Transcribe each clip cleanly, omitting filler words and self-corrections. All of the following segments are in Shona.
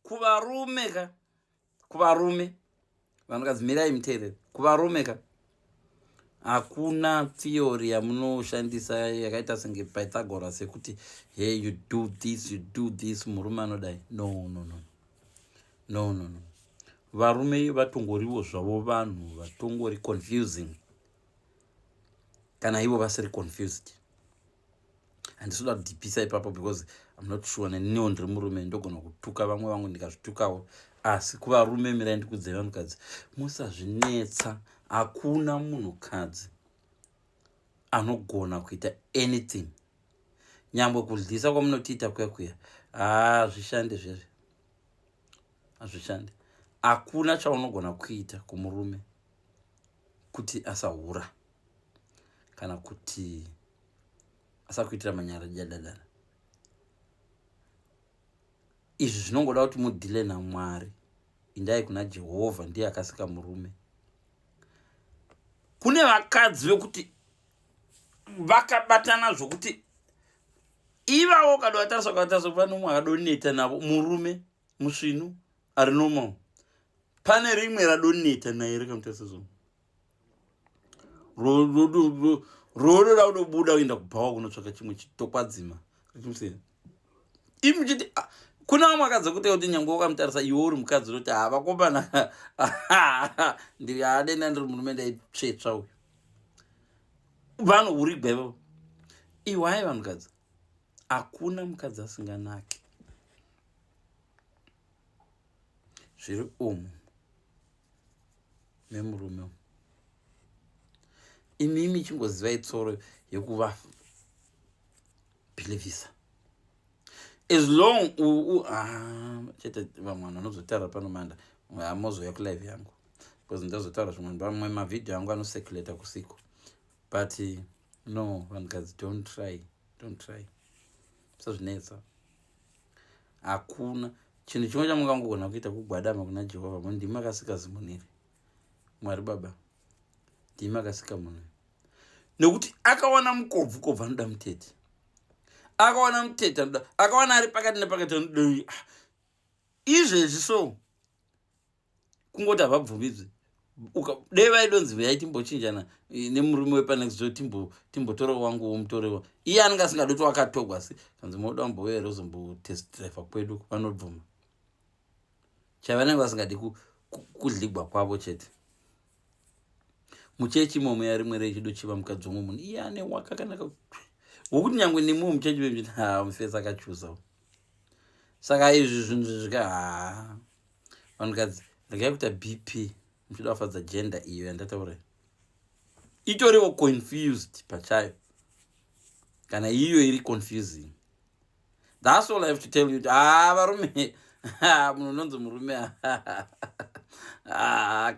Kuvarume ka, kuvarume, vanhukadzi mirai muteerere. Kuvarume ka, hakuna theory yamunoshandisa yakaita senge Pythagoras yekuti hey, you do this, you do this, murume anodai. No, no, no, no, no, no. Varume vatongoriwo zvavo vanhu vatongori confusing kana ivo vasiri confused. Handisi kuda kudhipisa ipapo because I'm not sure, neniwo ndiri murume, ndogona kutuka vamwe vangu ndikazvitukawo. Asi kuvarume, mirai ndikudzei, vanhukadzi musazvinetsa. Hakuna munhukadzi anogona kuita anything, nyangwe kudlisa kwamunotiita kuya kuya, hazvishande zvezve, hazvishande. Hakuna chaunogona kuita kumurume kuti asahura kana kuti asakuitira manyara jadadara. Izvi zvinongoda kuti mudhile naMwari. Indai kuna Jehovha, ndiye akasika murume. Kune vakadzi vekuti vakabatana zvokuti ivavo ukadovatarisa, ukatarisa, pane umwe akadoneta navo, murume musvinu ari normal, pane rimwe radoneta naye rikamutarisa so, rododa kudobuda kuenda kubhawa kunotsvaka chimwe chitokwadzima richimusiya. Imi muchiti, ah, kuna vamwe akadzi kuti nyange wakamutarisa iwe uri mukadzi unoti, ha, vakomana, ndiri adenda, ndiri murume, ndaitsvetsva uyu. Vanohurigwa ivavo. Iwai vanhukadzi, hakuna mukadzi asinganaki. Zviri umu memurume umu. Imimi chingozivai tsoro yekuva bhilivhisa as long ah, chete. Vamwe vanhu vanozotaura pano manda hamozouya kulive yangu because ndazotaura zvimwe, vamwe mavhidhiyo angu anocirculata kusiku. But no, vanhukadzi, don't try, don't try, musazvinetsa. Hakuna chinhu chimwe chamungangogona kuita, kugwadama kuna Jehovha. Mu ndimi akasika zimunhu iri. Mwari Baba, ndimi akasika munhu, nekuti akawana mukobvu kobvu anoda mutete, akawana mutete anoda, akawana ari pakati nepakati anoda. Ah, izvezvi so kungoti havabvumidzwi. Dei vaidonzi veyai timbochinjana nemurume wepanext door, timbotora wangu womutorewa iye anenge asingadi kuti wakatogwa, asi kanzi moda kumbouya here uzombotest driver kwedu, vanobvuma. Chavanenge vasingadi kudligwa kwavo chete. Muchechi imomo yarimwe rechidochiva mukadzi womwe munhu, iye ane wakakanaka wokuti nyangwe nemiwo muchechi memuchiti, ha, mufesi akachuza. Saka izvi zvinhu zvika, ha, vanhukadzi, regai kuita BP muchida kufadza gender iyo yandataura, itoriwo confused pachayo kana iyo iri confusing. That's all I have to tell you. Ah, varume, munhu unonzi murume, ah,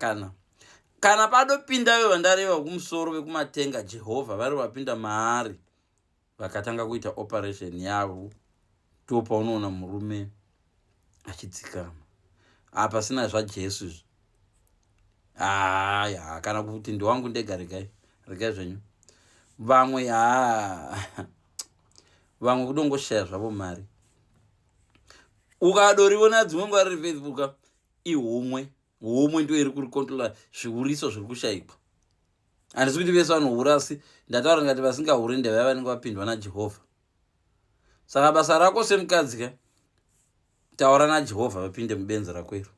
kana padopinda ve vandareva kumusoro vekumatenga, Jehovha, vari vapinda maari, vakatanga kuita operation yavo, ndo paunoona murume achidzikama. Hapasina zvaJesu izvi, haya, kana kuti ndiwangu ndega. Regai, regai zvenyu. Vamwe, ha, vamwe kudongoshaya zvavo mari. Ukadoriona dzimwe nguva riri Facebook, ihumwe homwe ndo iri kurikontrola zviuriso zviri kushayikwa. Handisi kuti vese vanohura, asi ndataura ngati vasingahuri ndevaya vanenge vapindwa naJehovha. Saka basa rako semukadzi ka, taura naJehovha vapinde mubenzi rako iro.